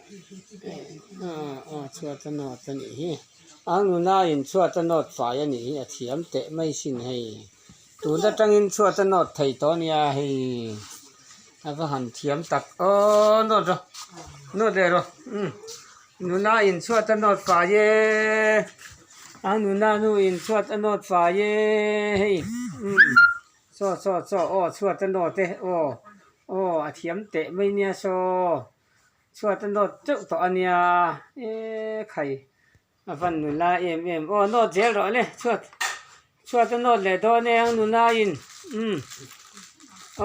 Aw chhuat a nawt a nih hi a nuna in chhuat a nawt fai a nih hi a thiam teh mai sin hei tun atangin chhuat a nawt thei tawh a nia hei a va han thiam tak aw nawt rawh nawt leh rawh umm nuna in chhuat a nawt fai e a nuna nu in chhuat a nawt fai e hei umm chaw chaw chaw aw chhuat a nawt e aw. Aw a thiam teh mai nia saw chhuat a nawt teuh tawh a nia eee khai a van nula em em aw nawt zel rawh le chhuat chhuat a nawt leh dawn e ang nula in umm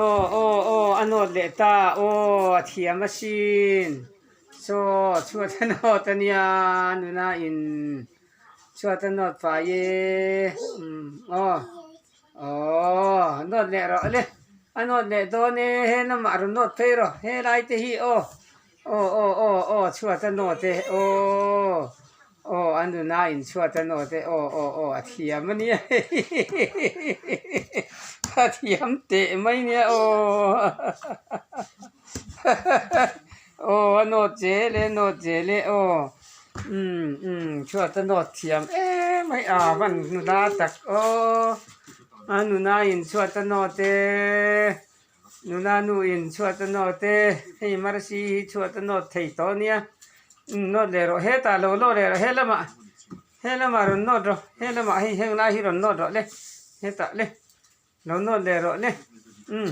aw aw aw a nawt leh ta aw a thiam asin saw chhuat a nawt a nia nula in chhuat a nawt fai e umm aw. Aww nawt leh rawh le a nawt leh dawn e he lamah rawn nawt phei rawh helai te hi aw aw aw aw aw chhuat a nawt e aww aw a nuna in chhuat a nawt e aw aw aw a thiam a nia hihihihi a thiam teh mai nia aw aw a nawt zel e nawt zel e aw umm umm chhuat a nawt thiam em mai a van nula tak aw a nuna in chhuat a nawt e nula nu in chhuat a nawt e hei marsi hi chhuat a nawt thei tawh a nia umm nawt leh rawh hetah lo lawk leh rawh helamah helamah rawn nawt rawh helamah hei heng lai hi rawn nawt rawh le hetah le. Lo nawt leh rawh le. Umm.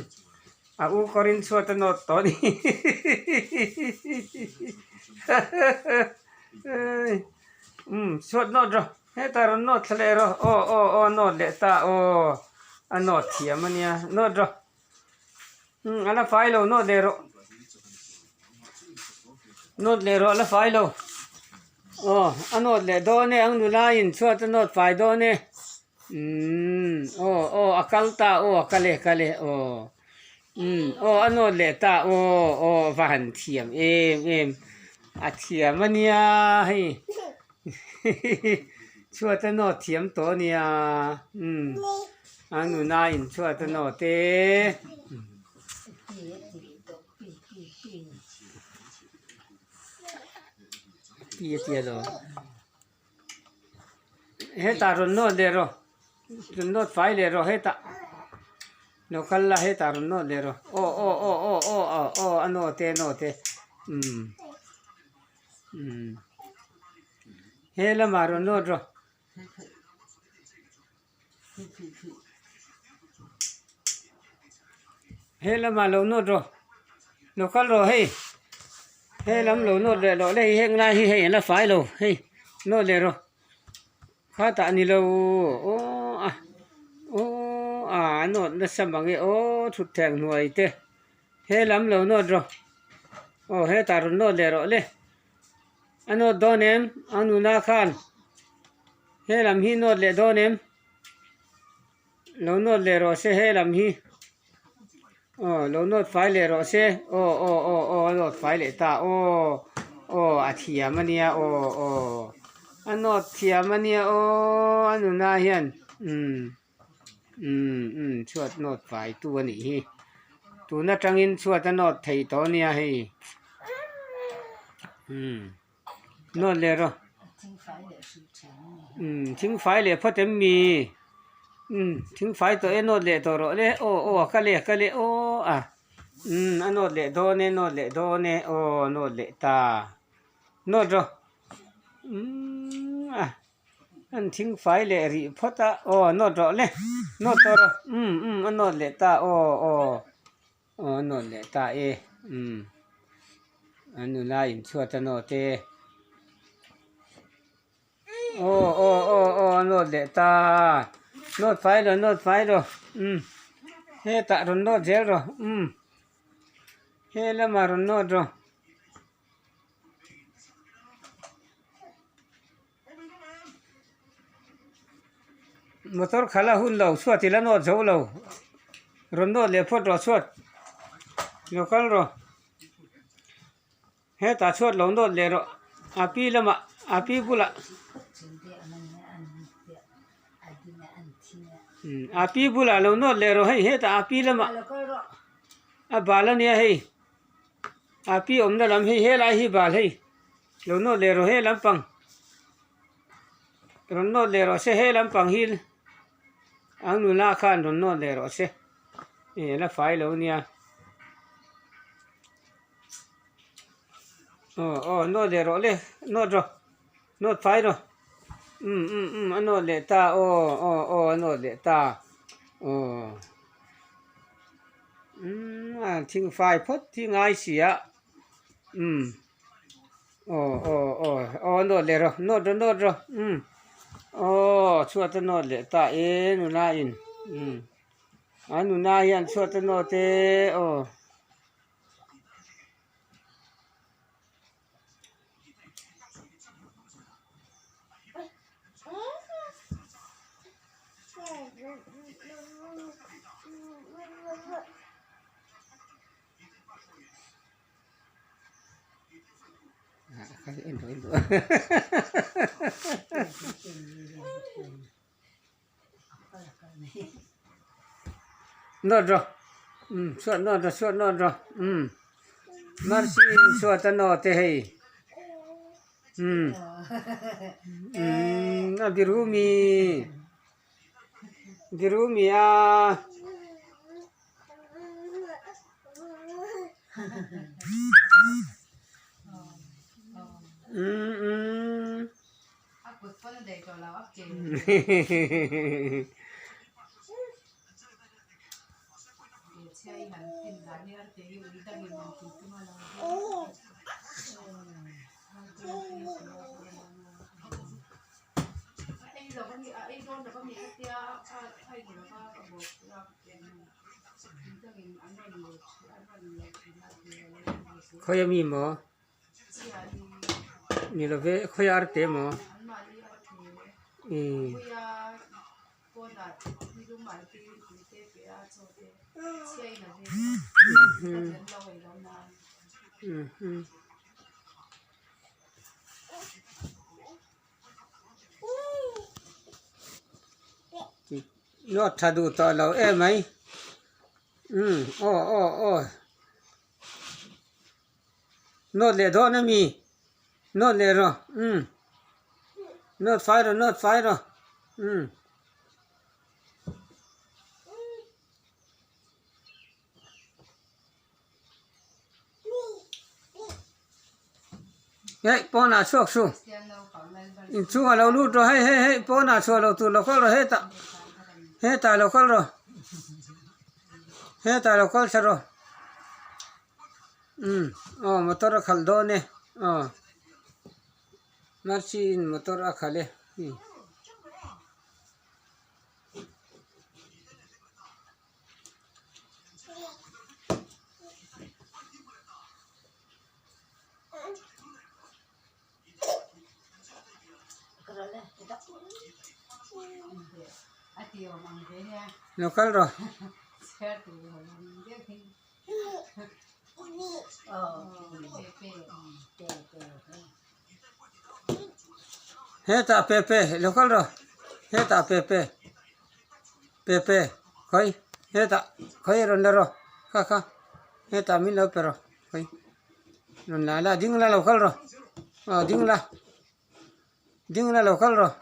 A u kawrin chhuat a nawt tawh a ni. Umm chhuat nawt rawh. Hetah rawn nawt thla leh rawh. Aw aw aw a nawt leh ta aw. A nawt thiam a nia. Nawt rawh. Umm a la fai lo nawt leh rawh. Nawt leh rawh a la fai lo. Aw a nawt leh dawn e ang nula in chhuat a nawt fai dawn e. Umm aw aw a kal ta aw a kal e kal e aw umm aw a nawt leh ta aw aw va han thiam em em a thiam a nia hei hihihi chhuat a nawt thiam tawh a nia umm a nuna in chhuat a nawt e. Pi a tia lo. Hetah rawn nawt leh rawh rawn nawt fai leh rawh hetah lo kal la hetah rawn nawt leh rawh aw aw aw aw aw aw aw a nawt e a nawt e umm umm he lamah rawn nawt rawh. He lamah lo nawt rawh lo kal rawh hei he lam lo nawt leh loh leh heng lai hi hei an la fai lo hei nawt leh rawh khatah a ni lo aw a aw a nawt nasa mang e aw thutthleng hnuai te he lam lo nawt rawh aw hetah rawn nawt leh rawh le. A nawt dawn em? A nuna khan he lam hi nawt leh dawn em? Lo nawt leh rawh se he lam hi. Aw lo nawt fai leh rawh se. Aw aw aw aw a nawt fai leh ta aw aw a thiam a nia aw aw a nawt thiam a nia aw a nuna hian umm umm umm chhuat nawt fai tu a nih hi. Tun atangin chhuat a nawt thei tawh a nia hei umm nawt leh rawh umm thingfai leh phawt em mi umm thingfai tawh e nawt leh tawh rawh le aw aw a kal e a kal e aw a umm a nawt leh dawn e nawt leh dawn e aw a nawt leh ta nawt rawh umm a. An thing fai leh rih phawt a aw nawt rawh le nawt tawh rawh umm umm a nawt leh ta aw aw aw a nawt leh ta e umm an nula in chhuat a nawt e aw aw aw aw a nawt leh ta nawt fai rawh nawt fai rawh umm hetah rawn nawt zel rawh umm he lamah rawn nawt rawh. Motor khalh a hun lo chhuat ila nawt zo lo rawn nawt leh phawt rawh chhuat lo kal rawh hetah chhuat lo nawt leh rawh a pi lamah a pi bulah a pi bulah lo nawt leh rawh hei hetah a pi lamah a bal a nia hei. A pi awmna lam hei helai hi bal hei lo nawt leh rawh he lampang rawn nawt leh rawh se he lampang hi ang nula khan rawn nawt leh rawh se ih a la fai lo nia aw aw nawt leh rawh le nawt rawh nawt fai rawh um um um a nawt leh ta aw aw aw a nawt leh ta aw. Umm a thing fai phawt hi ngai si a umm aw aw aw aw nawt leh rawh nawt rawh nawt rawh umm aw chhuat a nawt leh ta e nula in umm a nula hian chhuat a nawt e aw. Nawt rawh umm chhuat nawt rawh chhuat nawt rawh umm mercy chhuat a nawt e hei umm umm a birumi birumi a. Umm umm. A kut pawn a daih tawh lo a ke. Chhia i han fin dan hi arte hi ui dangin han tih tum a lo A ei lo a ni a ei dawn lo a ni ka tia a a in lo va ka bawk lak ui dangin an rawn lo an rawn lo thin a ti a. Khawi a mi maw? Ni love khawi ar te maw? Umm. Nawt tha duh tawh lo emai. Umm aw aw aw. Nawt leh dawn a mi nawt leh rawh umm nawt fai rawh nawt fai rawh umm. Hei pawnah chhuak su inchhungah lo lut rawh hei hei hei pawnah chhuah loh tur lo kal rawh hetah hetah lo kal rawh hetah lo kal thla rawh. Umm aw motor a khalh dawn e aw mercy in motor a khalh e umm. Lo kal rawh. Hetah pepe lo kal rawh hetah pepe pepe khawi hetah khawi rawn la rawh kha kha hetah min lo pe rawh khawi. Rawn la la ding la lo kal rawh aw ding la ding la lo kal rawh.